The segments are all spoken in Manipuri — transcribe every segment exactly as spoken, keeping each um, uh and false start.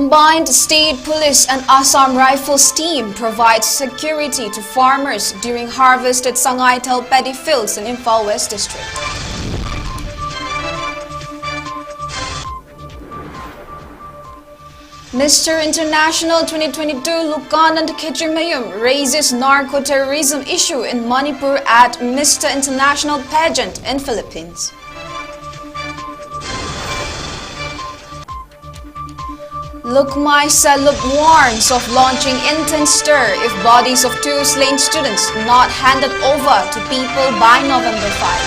Combined State Police and Assam Rifles team provides security to farmers during harvest at Sangaithal paddy fields in Imphal West District. Mister International twenty twenty-two Lukanand Khetrimayum raises narco-terrorism issue in Manipur at Mister International pageant in Philippines. Lukmai Salup warns of launching intense stir if bodies of two slain students not handed over to people by November five.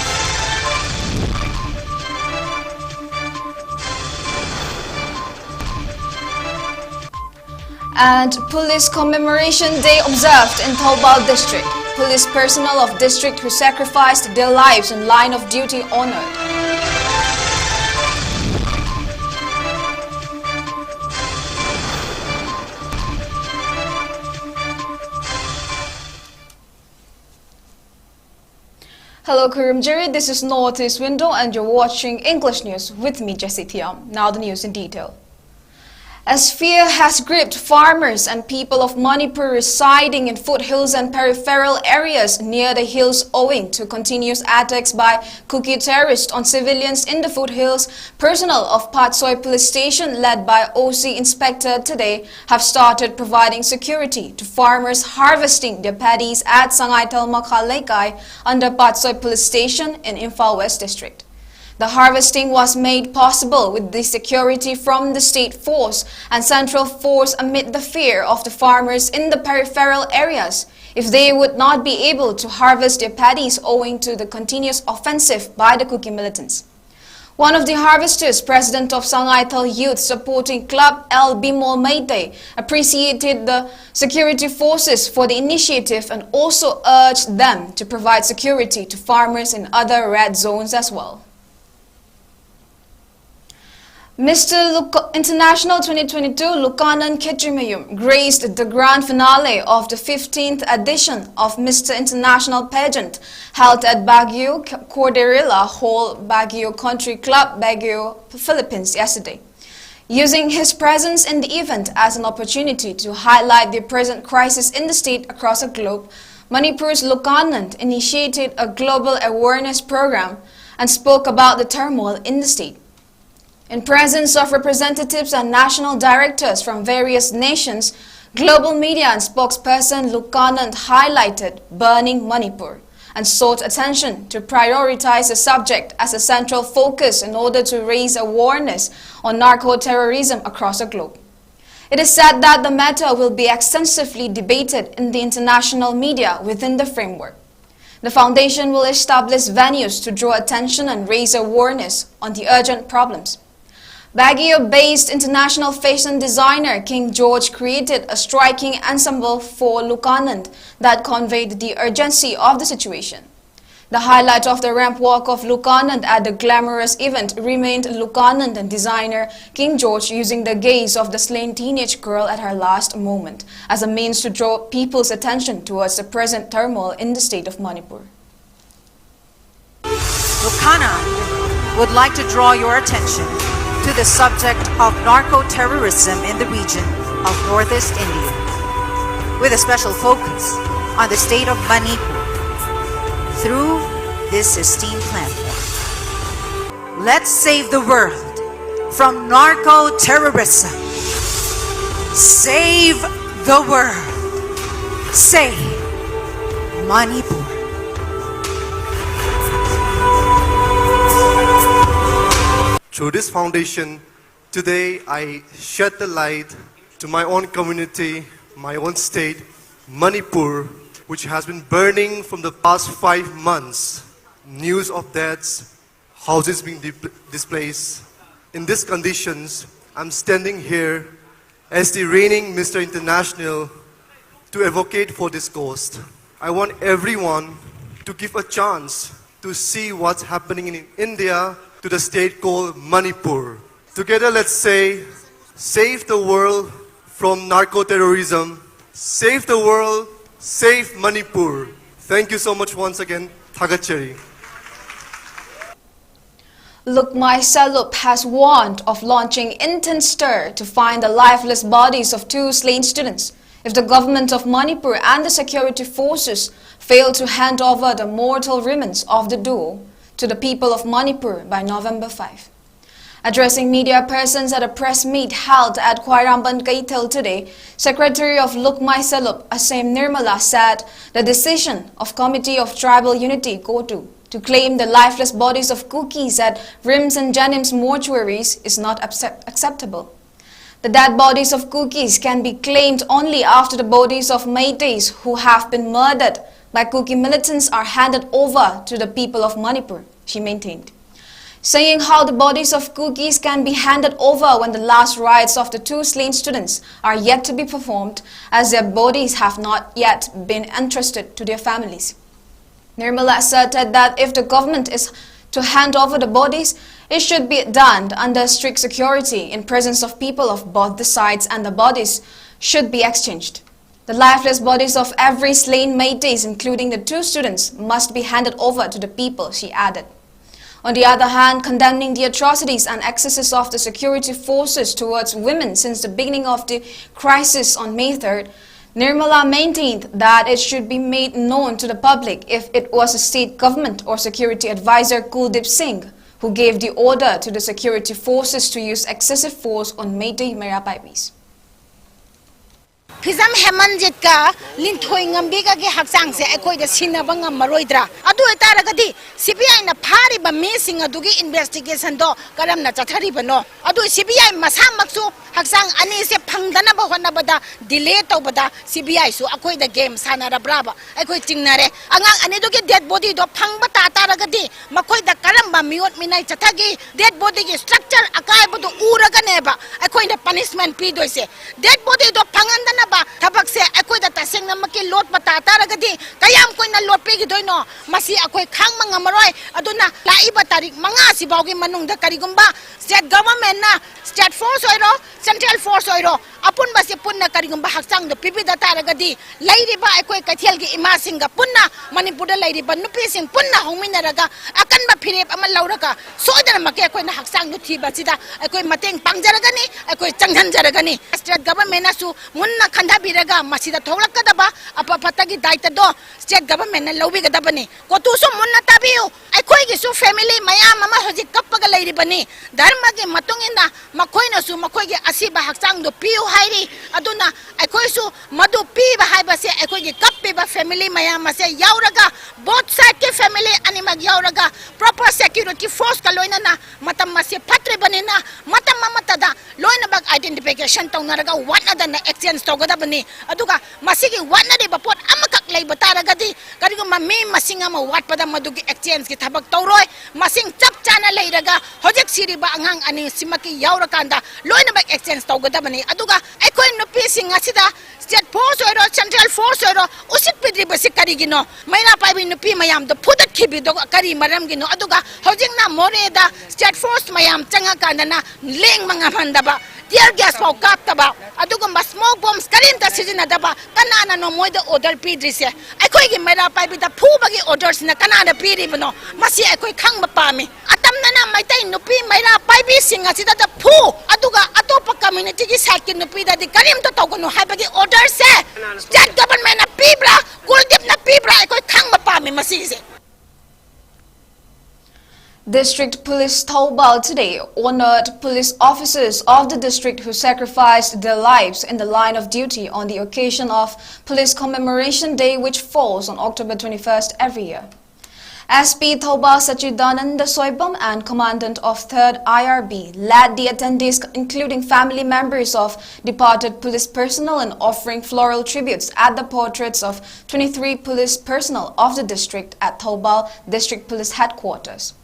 And Police Commemoration Day observed in Thoubal District. Police personnel of district who sacrificed their lives in line of duty honored. Hello, Kurumjiri. This is Northeast Window, and you're watching English News with me, Jessie Thiam. Now, the news in detail. As fear has gripped farmers and people of Manipur residing in foothills and peripheral areas near the hills owing to continuous attacks by Kuki terrorists on civilians in the foothills, personnel of Patsoi Police Station, led by O C Inspector today, have started providing security to farmers harvesting their paddies at Sangaithal Makha Leikai under Patsoi Police Station in Imphal West District. The harvesting was made possible with the security from the state force and central force amid the fear of the farmers in the peripheral areas if they would not be able to harvest their paddies owing to the continuous offensive by the Kuki militants. One of the harvesters, president of Sangaithal Youth Supporting Club, L Bimol Meitei, appreciated the security forces for the initiative and also urged them to provide security to farmers in other red zones as well. Mister Luk- International twenty twenty-two Lukanand Khetrimayum graced the grand finale of the fifteenth edition of Mister International pageant held at Baguio Corderilla Hall, Baguio Country Club, Baguio, Philippines yesterday. Using his presence in the event as an opportunity to highlight the present crisis in the state across the globe, Manipur's Lukanand initiated a global awareness program and spoke about the turmoil in the state. In presence of representatives and national directors from various nations, global media and spokesperson Lukanand highlighted burning Manipur and sought attention to prioritize the subject as a central focus in order to raise awareness on narco-terrorism across the globe. It is said that the matter will be extensively debated in the international media within the framework. The foundation will establish venues to draw attention and raise awareness on the urgent problems. Baguio-based international fashion designer King George created a striking ensemble for Lukanand that conveyed the urgency of the situation. The highlight of the ramp walk of Lukanand at the glamorous event remained Lukanand and designer King George using the gaze of the slain teenage girl at her last moment as a means to draw people's attention towards the present turmoil in the state of Manipur. Lukanand would like to draw your attention to the subject of narco-terrorism in the region of northeast India, with a special focus on the state of Manipur through this esteemed platform. Let's save the world from narco-terrorism. Save the world. Save Manipur. Through this foundation, today I shed the light to my own community, my own state, Manipur, which has been burning from the past five months. News of deaths, houses being di- displaced. In these conditions, I'm standing here as the reigning Mister International to advocate for this cause. I want everyone to give a chance to see what's happening in India to the state called Manipur. Together, let's say, save the world from narco-terrorism, save the world, save Manipur. Thank you so much once again. Thagachari. Lukmai Salup has warned of launching intense stir to find the lifeless bodies of two slain students if the government of Manipur and the security forces fail to hand over the mortal remains of the duo to the people of Manipur by November five. Addressing media persons at a press meet held at Khwairamband Keithel today, Secretary of Lukmai Salup, Asem Nirmala, said the decision of Committee of Tribal Unity, COTU, to claim the lifeless bodies of Kukis at RIMS and JNIMS mortuaries is not accept- acceptable. The dead bodies of Kukis can be claimed only after the bodies of Meiteis who have been murdered by Kuki militants are handed over to the people of Manipur, she maintained. Saying how the bodies of Kukis can be handed over when the last rites of the two slain students are yet to be performed, as their bodies have not yet been entrusted to their families. Nirmala asserted that if the government is to hand over the bodies, it should be done under strict security in presence of people of both the sides, and the bodies should be exchanged. The lifeless bodies of every slain Meiteis, including the two students, must be handed over to the people, she added. On the other hand, condemning the atrocities and excesses of the security forces towards women since the beginning of the crisis on May third, Nirmala maintained that it should be made known to the public if it was a state government or security advisor Kuldeep Singh who gave the order to the security forces to use excessive force on Meitei Meira Paibis. ꯐꯤꯖꯝ ꯍꯦꯃꯟꯖꯤꯠꯀ ꯂꯤꯟꯊꯣꯏ ꯉꯝꯕꯤꯒꯒꯤ ꯍꯛꯆꯥꯡꯁꯦ ꯑꯩꯈꯣꯏꯗ ꯁꯤꯟꯅꯕ ꯉꯝꯃꯔꯣꯏꯗ꯭ꯔꯥ? ꯑꯗꯨ ꯑꯣꯏꯇꯥꯔꯒꯗꯤ ꯁꯤ ꯕꯤ ꯑꯥꯏꯅ ꯐꯥꯔꯤꯕ ꯃꯤꯁꯤꯡ ꯑꯗꯨꯒꯤ ꯏꯟꯚꯦꯁꯇꯤꯒꯦꯁꯟꯗꯣ ꯀꯔꯝꯅ ꯆꯠꯊꯔꯤꯕꯅꯣ? ꯑꯗꯨ ꯁꯤ ꯕꯤ ꯑꯥꯏ ꯃꯁꯥꯃꯛꯁꯨ ꯍꯛꯆꯥꯡ ꯑꯅꯤꯁꯦ ꯐꯪꯗꯅꯕ ꯍꯣꯠꯅꯕꯗ ꯗꯤꯂꯦ ꯇꯧꯕꯗ ꯁꯤ ꯕꯤ ꯑꯥꯏꯁꯨ ꯑꯩꯈꯣꯏꯗ ꯒꯦꯝ ꯁꯥꯟꯅꯔꯕ꯭ꯔꯥꯕ? ꯑꯩꯈꯣꯏ ꯆꯤꯡꯅꯔꯦ꯫ ꯑꯉꯥꯡ ꯑꯅꯤꯗꯨꯒꯤ ꯗꯦꯗ ꯕꯣꯗꯤꯗꯣ ꯐꯪꯕ ꯇꯥ ꯇꯥꯔꯒꯗꯤ ꯃꯈꯣꯏꯗ ꯀꯔꯝꯕ ꯃꯤꯑꯣꯠ ꯃꯤꯅꯩ ꯆꯠꯊꯈꯤ? ꯗꯦꯗ ꯕꯣꯗꯤꯒꯤ ꯁ꯭ꯇ꯭ꯔꯛꯆꯔ ꯑꯀꯥꯏꯕꯗꯨ ꯎꯔꯒꯅꯦꯕ ꯑꯩꯈꯣꯏꯅ ꯄꯅꯤꯁꯃꯦꯟ ꯄꯤꯗꯣꯏꯁꯦ꯫ ꯗꯦꯗ ꯕꯣꯗꯤꯗꯣ ꯐꯪꯍꯟꯗꯅꯕ ꯊꯕꯛꯁꯦ ꯑꯩꯈꯣꯏꯗ ꯇꯁꯦꯡꯅꯃꯛꯀꯤ ꯂꯣꯠꯄ ꯇꯥ ꯇꯥꯔꯒꯗꯤ ꯀꯌꯥꯝ ꯀꯨꯏꯅ ꯂꯣꯠꯄꯤꯈꯤꯗꯣꯏꯅꯣ? ꯃꯁꯤ ꯑꯩꯈꯣꯏ ꯈꯥꯡꯕ ꯉꯝꯃꯔꯣꯏ꯫ ꯑꯗꯨꯅ ꯂꯥꯛꯏꯕ ꯇꯥꯔꯤꯛ ꯃꯉꯥ ꯑꯁꯤꯐꯥꯎꯒꯤ ꯃꯅꯨꯡꯗ ꯀꯔꯤꯒꯨꯝꯕ state government ꯅ, state force ꯑꯣꯏꯔꯣ, central force ꯑꯣꯏꯔꯣ, ꯑꯄꯨꯟꯕꯁꯤ ꯄꯨꯟꯅ ꯀꯔꯤꯒꯨꯝꯕ ꯍꯛꯆꯥꯡꯗ ꯄꯤꯕꯤꯗ ꯇꯥꯔꯒꯗꯤ, ꯂꯩꯔꯤꯕ ꯑꯩꯈꯣꯏ ꯀꯩꯊꯦꯜꯒꯤ ꯏꯃꯥꯁꯤꯡꯒ ꯄꯨꯟꯅ, ꯃꯅꯤꯄꯨꯔꯗ ꯂꯩꯔꯤꯕ ꯅꯨꯄꯤꯁꯤꯡ ꯄꯨꯟꯅ ꯍꯧꯃꯤꯟꯅꯔꯒ ꯑꯀꯟꯕ ꯐꯤꯔꯦꯞ ꯑꯃ ꯂꯧꯔꯒ ꯁꯣꯏꯗꯅꯃꯛꯀꯤ ꯑꯩꯈꯣꯏꯅ ꯍꯛꯆꯥꯡꯗ ꯊꯤꯕ ꯑꯁꯤꯗ ꯑꯩꯈꯣꯏ ꯃꯇꯦꯡ ꯄꯥꯡꯖꯔꯒꯅꯤ, ꯑꯩꯈꯣꯏ ꯆꯪꯁꯤꯟꯖꯔꯒꯅꯤ꯫ State government ꯅꯁꯨ ꯃꯨꯟꯅ ꯈꯟꯊꯕꯤꯔꯒ ꯃꯁꯤꯗ ꯊꯣꯛꯂꯛꯀꯗꯕ ꯑꯐ ꯐꯠꯇꯒꯤ ꯗꯥꯏꯇꯗꯣ state government ꯅ ꯂꯧꯕꯤꯒꯗꯕꯅꯤ꯫ ꯀꯣꯇꯨꯁꯨ ꯃꯨꯟꯅ ꯇꯥꯕꯤꯌꯨ꯫ ꯑꯩꯈꯣꯏꯒꯤꯁꯨ family ꯃꯌꯥꯝ ꯑꯃ ꯍꯧꯖꯤꯛ ꯀꯞꯄꯒ ꯂꯩꯔꯤꯕꯅꯤ꯫ ꯙꯔꯃꯒꯤ ꯃꯇꯨꯡ ꯏꯟꯅ ꯃꯈꯣꯏꯅꯁꯨ ꯃꯈꯣꯏꯒꯤ ꯑꯁꯤꯕ ꯍꯛꯆꯥꯡꯗꯨ ꯄꯤꯌꯨ ꯍꯥꯏꯔꯤ꯫ ꯑꯗꯨꯅ ꯑꯩꯈꯣꯏꯁꯨ ꯃꯗꯨ ꯄꯤꯕ ꯍꯥꯏꯕꯁꯦ ꯑꯩꯈꯣꯏꯒꯤ ꯀꯞꯄꯤꯕ family ꯃꯌꯥꯝ ꯑꯁꯦ ꯌꯥꯎꯔꯒ, both side ꯀꯤ family ꯑꯅꯤꯃꯛ ꯌꯥꯎꯔꯒ proper security force ꯀ ꯂꯣꯏꯅꯅ ꯃꯇꯝ ꯑꯁꯤ ꯐꯠꯇ꯭ꯔꯤꯕꯅꯤꯅ ꯃꯇꯝ ꯑꯃꯠꯇꯗ ꯂꯣꯏꯅꯃꯛ identification ꯇꯧꯅꯔꯒ ꯋꯥꯠꯅꯗꯅ exchange ꯇꯧꯒꯗꯕꯅꯤ꯫ ꯑꯗꯨꯒ ꯃꯁꯤꯒꯤ ꯋꯥꯠꯅꯔꯤꯕ ꯄꯣꯠ ꯑꯃꯈꯛ ꯂꯩꯕ ꯇꯥꯔꯒꯗꯤ, ꯀꯔꯤꯒꯨꯝꯕ ꯃꯤ ꯃꯁꯤꯡ ꯑꯃ ꯋꯥꯠꯄꯗ ꯃꯗꯨꯒꯤ exchange ꯀꯤ ꯊꯕꯛ ꯇꯧꯔꯣꯏ꯫ ꯃꯁꯤꯡ ꯆꯞ ꯆꯥꯅ ꯂꯩꯔꯒ ꯍꯧꯖꯤꯛ ꯁꯤꯔꯤꯕ ꯑꯉꯥꯡ ꯑꯅꯤꯁꯤꯃꯛꯀꯤ ꯌꯥꯎꯔꯀꯥꯟꯗ ꯂꯣꯏꯅꯃꯛ exchange ꯇꯧꯒꯗꯕꯅꯤ꯫ ꯑꯗꯨꯒ ꯑꯩꯈꯣꯏ ꯅꯨꯄꯤꯁꯤꯡ ꯑꯁꯤꯗ state force ꯑꯣꯏꯔꯣ, central force ꯑꯣꯏꯔꯣ, ꯎꯁꯤꯠꯄꯤꯗ꯭ꯔꯤꯕꯁꯤ ꯀꯔꯤꯒꯤꯅꯣ? ꯃꯩꯔꯥ ꯄꯥꯏꯕꯤ ꯅꯨꯄꯤ ꯃꯌꯥꯝꯗꯣ ꯐꯨꯗꯠꯈꯤꯕꯗꯣ ꯀꯔꯤ ꯃꯔꯝꯒꯤꯅꯣ? ꯑꯗꯨꯒ ꯍꯧꯖꯤꯛꯅ ꯃꯣꯔꯦꯗ state force ꯃꯌꯥꯝ ꯆꯪꯉꯀꯥꯟꯗꯅ ꯂꯦꯡꯕ ꯉꯝꯍꯟꯗꯕ, tear gas ꯐꯥꯎ ꯀꯥꯞꯇꯕ, ꯑꯗꯨꯒꯨꯝꯕ smoke bombs ꯀꯔꯤꯝꯇ ꯁꯤꯖꯤꯟꯅꯗꯕ ꯀꯅꯥꯅꯅꯣ ꯃꯣꯏꯗ order ꯄꯤꯗ꯭ꯔꯤꯁꯦ? ꯑꯩꯈꯣꯏꯒꯤ ꯃꯩꯔꯥ ꯄꯥꯏꯕꯤꯗ ꯐꯨꯕꯒꯤ order ꯁꯤꯅ ꯀꯅꯥꯗ ꯄꯤꯔꯤꯕꯅꯣ? ꯃꯁꯤ ꯑꯩꯈꯣꯏ ꯈꯪꯕ ꯄꯥꯝꯃꯤ꯫ ꯑꯇꯝꯅꯅ ꯃꯩꯇꯩ ꯅꯨꯄꯤ ꯃꯩꯔꯥ ꯄꯥꯏꯕꯤꯁꯤꯡ ꯑꯁꯤꯗ ꯐꯨ, ꯑꯗꯨꯒ ꯑꯇꯣꯞꯄ community ꯒꯤ side ꯀꯤ ꯅꯨꯄꯤꯗꯗꯤ ꯀꯔꯤꯝꯇ ꯇꯧꯒꯅꯨ ꯍꯥꯏꯕꯒꯤ order ꯁꯦ state government ꯅ ꯄꯤꯕ꯭ꯔꯥ, ꯀꯨꯜꯗꯤꯞꯅ ꯄꯤꯕ꯭ꯔꯥ, ꯑꯩꯈꯣꯏ ꯈꯪꯕ ꯄꯥꯝꯃꯤ ꯃꯁꯤꯒꯤꯁꯦ꯫ District Police Thoubal today honored police officers of the district who sacrificed their lives in the line of duty on the occasion of Police Commemoration Day, which falls on October twenty-first every year. S P Thoubal Sachidananda Soibam and Commandant of third I R B led the attendees, including family members of departed police personnel, in offering floral tributes at the portraits of twenty-three police personnel of the district at Thoubal District Police Headquarters.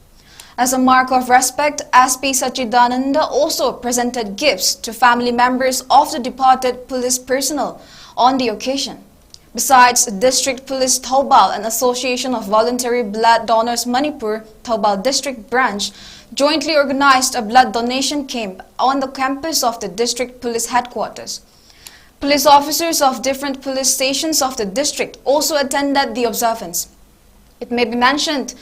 As a mark of respect, S P Sachidananda also presented gifts to family members of the departed police personnel on the occasion. Besides, District Police Thoubal and Association of Voluntary Blood Donors Manipur, Thoubal District Branch, jointly organized a blood donation camp on the campus of the District Police Headquarters. Police officers of different police stations of the district also attended the observance. It may be mentioned,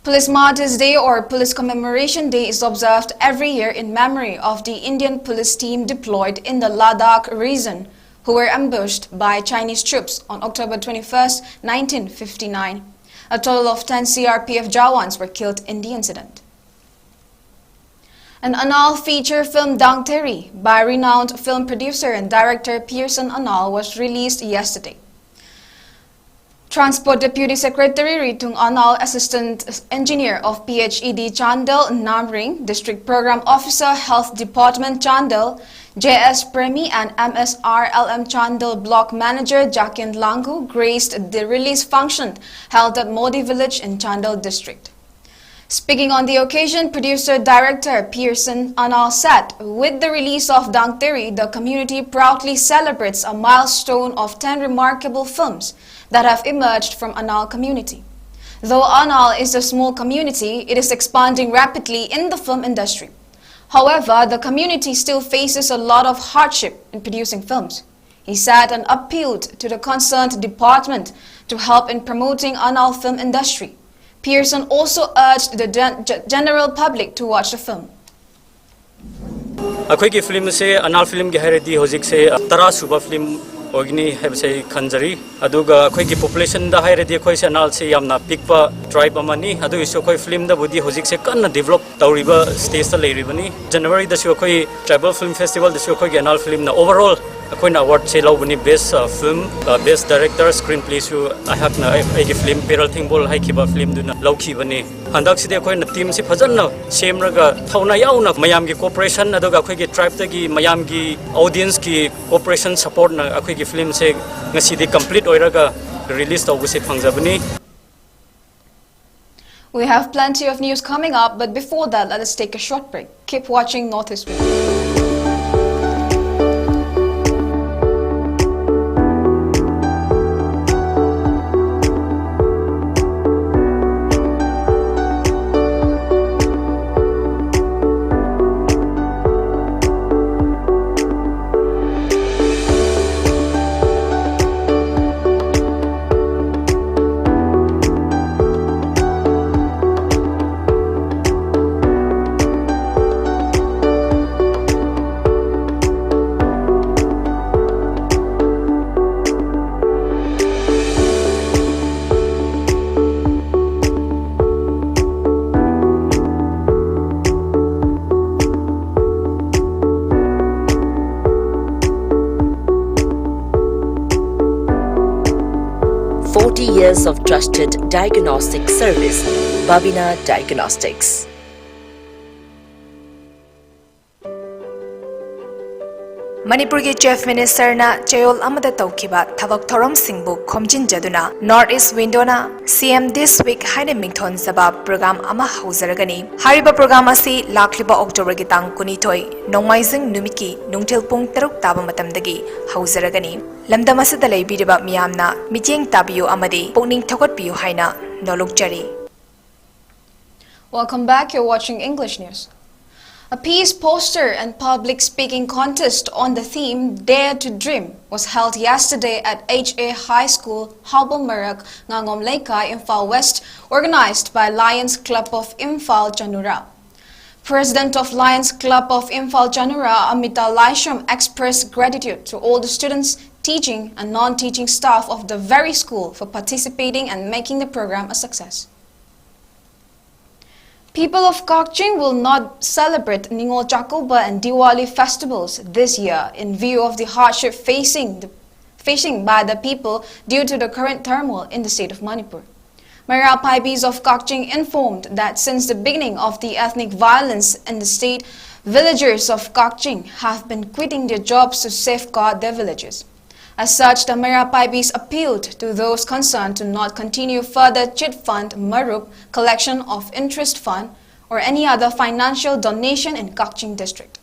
Police Martyrs' Day or Police Commemoration Day is observed every year in memory of the Indian police team deployed in the Ladakh region, who were ambushed by Chinese troops on October twenty-first, nineteen fifty-nine. A total of ten C R P F Jawans were killed in the incident. An Anal feature film Dangteri by renowned film producer and director Pearson Anal was released yesterday. Transport Deputy Secretary Ritung Anal, Assistant Engineer of P H E D Chandel Namring, District Program Officer, Health Department Chandel, J S Premi and M S R L M Chandel Block Manager Jakin Langu graced the release function held at Modi Village in Chandel District. Speaking on the occasion, producer director Pearson Anal said, with the release of Dangteri, the community proudly celebrates a milestone of ten remarkable films that have emerged from Anal community. Though Anal is a small community, it is expanding rapidly in the film industry. However, the community still faces a lot of hardship in producing films. He said and appealed to the concerned department to help in promoting Anal film industry. Pearson also urged the gen- ge- general public to watch the film. ꯑꯩꯈꯣꯏꯒꯤ ꯐꯤꯂꯝꯁꯦ ꯑꯅꯥꯜ ꯐꯤꯂꯝꯒꯤ ꯍꯥꯏꯔꯗꯤ ꯍꯧꯖꯤꯛꯁꯦ ꯇꯔꯥ ꯁꯨꯕ ꯐꯤꯂꯝ ꯑꯣꯏꯒꯅꯤ ꯍꯥꯏꯕꯁꯦ ꯑꯩ ꯈꯟꯖꯔꯤ꯫ ꯑꯗꯨꯒ ꯑꯩꯈꯣꯏꯒꯤ ꯄꯣꯄꯨꯂꯦꯁꯟꯗ ꯍꯥꯏꯔꯗꯤ ꯑꯩꯈꯣꯏꯁꯦ ꯑꯅꯥꯜꯁꯦ ꯌꯥꯝꯅ ꯄꯤꯛꯄ ꯇ꯭ꯔꯥꯏꯕ ꯑꯃꯅꯤ꯫ ꯑꯗꯨꯒꯤꯁꯨ ꯑꯩꯈꯣꯏ ꯐꯤꯂꯝꯗꯕꯨꯗꯤ ꯍꯧꯖꯤꯛꯁꯦ ꯀꯟꯅ ꯗꯤꯕꯂꯞ ꯇꯧꯔꯤꯕ ꯁ꯭ꯇꯦꯖꯇ ꯂꯩꯔꯤꯕꯅꯤ꯫ ꯖꯅꯋꯥꯔꯤꯗꯁꯨ ꯑꯩꯈꯣꯏ ꯇ꯭ꯔꯥꯏꯕꯦꯜ ꯐꯤꯂꯝ ꯐꯦꯁꯇꯤꯚꯦꯜꯗꯁꯨ ꯑꯩꯈꯣꯏꯒꯤ ꯑꯅꯥꯜ ꯐꯤꯂꯝꯅ ꯑꯣꯚꯔꯑꯣꯜ ꯑꯩꯈꯣꯏꯅ ꯑꯦꯋꯥꯔꯗꯁꯦ ꯂꯧꯕꯅꯤ, ꯕꯦꯁ ꯐꯤꯂꯝ, ꯕꯦꯁ ꯗꯥꯏꯔꯦꯛꯇꯔ, ꯁ꯭ꯀ꯭ꯔꯤꯟ ꯄ꯭ꯂꯦꯁꯨ ꯑꯩꯍꯥꯛꯅ ꯑꯩ- ꯑꯩꯒꯤ ꯐꯤꯂꯝ ꯄꯦꯔꯜ ꯊꯦꯡꯕꯣꯜ ꯍꯥꯏꯈꯤꯕ ꯐꯤꯂꯝꯗꯨꯅ ꯂꯧꯈꯤꯕꯅꯤ꯫ ꯍꯟꯗꯛꯁꯤꯗꯤ ꯑꯩꯈꯣꯏꯅ ꯇꯤꯝꯁꯤ ꯐꯖꯅ ꯁꯦꯝꯔꯒ ꯊꯧꯅꯥ ꯌꯥꯎꯅ ꯃꯌꯥꯝꯒꯤ ꯀꯣꯑꯣꯄꯔꯦꯁꯟ ꯑꯗꯨꯒ ꯑꯩꯈꯣꯏꯒꯤ ꯇ꯭ꯔꯥꯏꯕꯇꯒꯤ ꯃꯌꯥꯝꯒꯤ ꯑꯣꯗꯤꯌꯦꯟꯁꯀꯤ ꯀꯣꯑꯣꯄꯔꯦꯁꯟ ꯁꯄꯣꯔꯠꯅ ꯑꯩꯈꯣꯏꯒꯤ ꯐꯤꯂꯝꯁꯦ ꯉꯁꯤꯗꯤ ꯀꯝꯄ꯭ꯂꯤꯠ ꯑꯣꯏꯔꯒ ꯔꯤꯂꯤꯁ ꯇꯧꯕꯁꯦ ꯐꯪꯖꯕꯅꯤ꯫ We have plenty of news coming up, but before that, let us take a short break. Keep watching Northeast Week. Thirty years of trusted diagnostic service, Babina Diagnostics. ꯃꯅꯤꯄꯨꯔꯒꯤ ꯆꯤꯐ ꯃꯤꯅꯤꯁꯇꯔꯅ ꯆꯌꯣꯜ ꯑꯃꯗ ꯇꯧꯈꯤꯕ ꯊꯕꯛ ꯊꯧꯔꯝꯁꯤꯡꯕꯨ ꯈꯣꯝꯖꯤꯟꯖꯗꯨꯅ North East Windowꯅ C M This Week ꯍꯥꯏꯅ ꯃꯤꯡꯊꯣꯟꯖꯕ ꯄ꯭ꯔꯣꯒ꯭ꯔꯥꯝ ꯑꯃ ꯍꯧꯖꯔꯒꯅꯤ꯫ ꯍꯥꯏꯔꯤꯕ ꯄ꯭ꯔꯣꯒ꯭ꯔꯥꯝ ꯑꯁꯤ ꯂꯥꯛꯂꯤꯕ ꯑꯣꯛꯇꯣꯕꯔꯒꯤ ꯇꯥꯡ ꯀꯨꯟꯅꯤꯊꯣꯏ, ꯅꯣꯡꯃꯥꯏꯖꯤꯡ ꯅꯨꯃꯤꯠꯀꯤ ꯅꯨꯡꯊꯤꯜ ꯄꯨꯡ ꯇꯔꯨꯛ ꯇꯥꯕ ꯃꯇꯝꯗꯒꯤ ꯍꯧꯖꯔꯒꯅꯤ꯫ ꯂꯝꯗꯝ ꯑꯁꯤꯗ ꯂꯩꯕꯤꯔꯤꯕ ꯃꯤꯌꯥꯝꯅ ꯃꯤꯠꯌꯦꯡ ꯇꯥꯕꯤꯌꯨ ꯑꯃꯗꯤ ꯄꯨꯛꯅꯤꯡ ꯊꯧꯒꯠꯄꯤꯌꯨ ꯍꯥꯏꯅ ꯅꯣꯂꯨꯛꯆꯔꯤ꯫ Welcome back. You're watching English News. A peace poster and public speaking contest on the theme Dare to Dream was held yesterday at H A High School, Haubal Marak, Ngangom Leikai, Imphal West, organized by Lions Club of Imphal Chanura. President of Lions Club of Imphal Chanura, Amita Laishram, expressed gratitude to all the students, teaching and non-teaching staff of the very school for participating and making the program a success. People of Kakching will not celebrate Ningol Chakouba and Diwali festivals this year in view of the hardship facing the, facing by the people due to the current turmoil in the state of Manipur. Meira Paibis of Kakching informed that since the beginning of the ethnic violence in the state, villagers of Kakching have been quitting their jobs to safeguard their villages. As such, the Meira Paibis appealed to those concerned to not continue further chit fund, marup, collection of interest fund, or any other financial donation in Kakching district.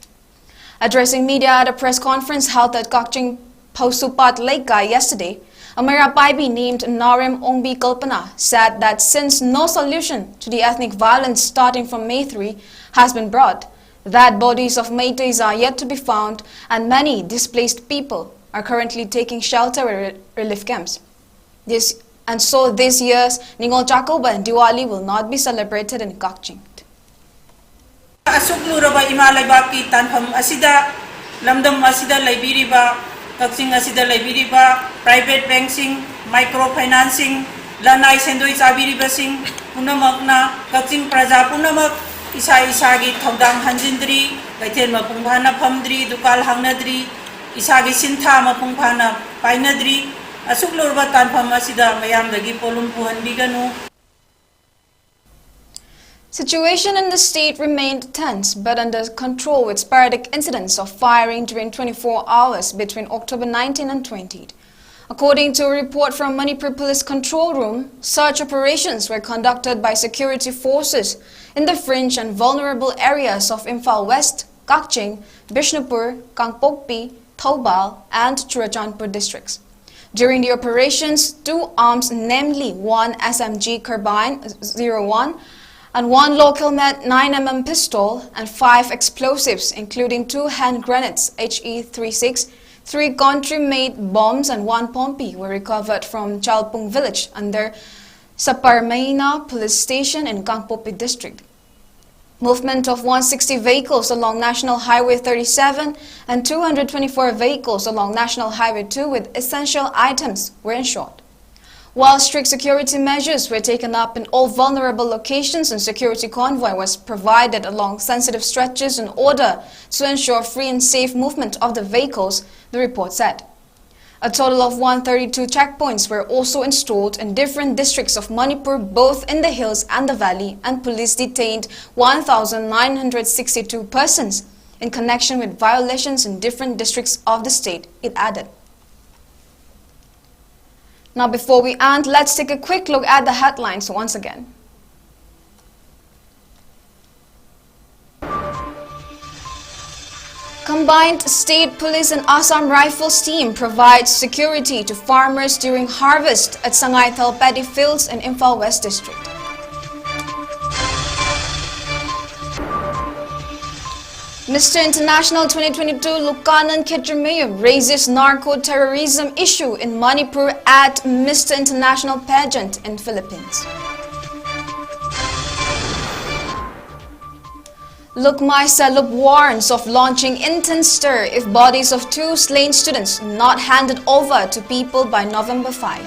Addressing media at a press conference held at Kakching Phausupat Leikai yesterday, a Meira Paibi named Narem Ongbi Kalpana said that since no solution to the ethnic violence starting from May three has been brought, that bodies of Meiteis are yet to be found and many displaced people are currently taking shelter at re-, relief camps. This, and so this year's Ningol Chakouba and Diwali will not be celebrated in Kakching. ꯑꯁꯨꯛ ꯂꯨꯔꯕ ꯏꯃꯥ ꯂꯩꯕꯥꯛꯀꯤ ꯇꯥꯟꯐꯝ ꯑꯁꯤꯗ, ꯂꯝꯗꯝ ꯑꯁꯤꯗ ꯂꯩꯕꯤꯔꯤꯕ, ꯀꯛꯆꯤꯡ ꯑꯁꯤꯗ ꯂꯩꯕꯤꯔꯤꯕ private bankꯁꯤꯡ, micro financeꯁꯤꯡ, ꯂꯅꯥꯏ ꯁꯦꯟꯗꯣꯏ ꯆꯥꯕꯤꯔꯤꯕꯁꯤꯡ ꯄꯨꯝꯅꯃꯛꯅ, ꯀꯛꯆꯤꯡ ꯄ꯭ꯔꯖꯥ ꯄꯨꯝꯅꯃꯛ ꯏꯁꯥ ꯏꯁꯥꯒꯤ ꯊꯧꯗꯥꯡ ꯍꯟꯖꯤꯟꯗ꯭ꯔꯤ, ꯀꯩꯊꯦꯜ ꯃꯄꯨꯡ ꯐꯥꯅ ꯐꯝꯗ꯭ꯔꯤ, ꯗꯨꯀꯥꯟ ꯍꯥꯡꯅꯗ꯭ꯔꯤ, ꯏꯁꯥꯒꯤ ꯁꯤꯟꯊꯥ ꯃꯄꯨꯡ ꯐꯥꯅ ꯄꯥꯏꯅꯗ꯭ꯔꯤ꯫ ꯑꯁꯨꯛ ꯂꯨꯔꯕ ꯇꯥꯟꯐꯝ ꯑꯁꯤꯗ ꯃꯌꯥꯝꯗꯒꯤ ꯄꯣꯠꯂꯨꯝ ꯄꯨꯍꯟꯕꯤꯒꯅꯨ꯫ Situation in the state remained tense but under control, with sporadic incidents of firing during twenty-four hours between October nineteenth and twentieth. According to a report from Manipur Police Control Room, search operations were conducted by security forces in the fringe and vulnerable areas of Imphal West, Kakching, Bishnupur, Kangpokpi, Thoubal, and Churachandpur districts. During the operations, two arms, namely one S M G carbine zero one and one local made nine M M pistol and five explosives, including two hand grenades H E three six, three country-made bombs, and one pompi, were recovered from Chalpung village under Saparmeina Police Station in Kangpokpi district. Movement of one sixty vehicles along National Highway thirty-seven and two hundred twenty-four vehicles along National Highway two with essential items were ensured. While strict security measures were taken up in all vulnerable locations and security convoy was provided along sensitive stretches in order to ensure free and safe movement of the vehicles, the report said. A total of one thirty-two checkpoints were also installed in different districts of Manipur, both in the hills and the valley, and police detained one thousand nine hundred sixty-two persons in connection with violations in different districts of the state, it added. Now, before we end, let's take a quick look at the headlines once again. Combined State Police and Assam Rifles team provides security to farmers during harvest at Sangaithal paddy fields in Imphal West District. Mister International twenty twenty-two Lukanand Khetramayoe raises narco-terrorism issue in Manipur at Mister International pageant in Philippines. Lukmai Salup warns of launching intense stir if bodies of two slain students not handed over to people by November five.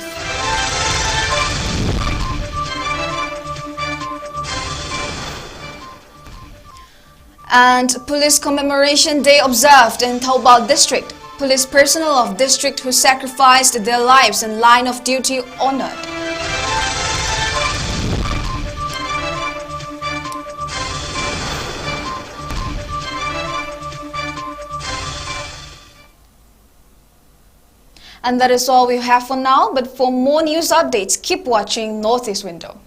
And Police Commemoration Day observed in Thoubal District. Police personnel of district who sacrificed their lives in line of duty honored. And that is all we have for now, but for more news updates, keep watching Northeast Window.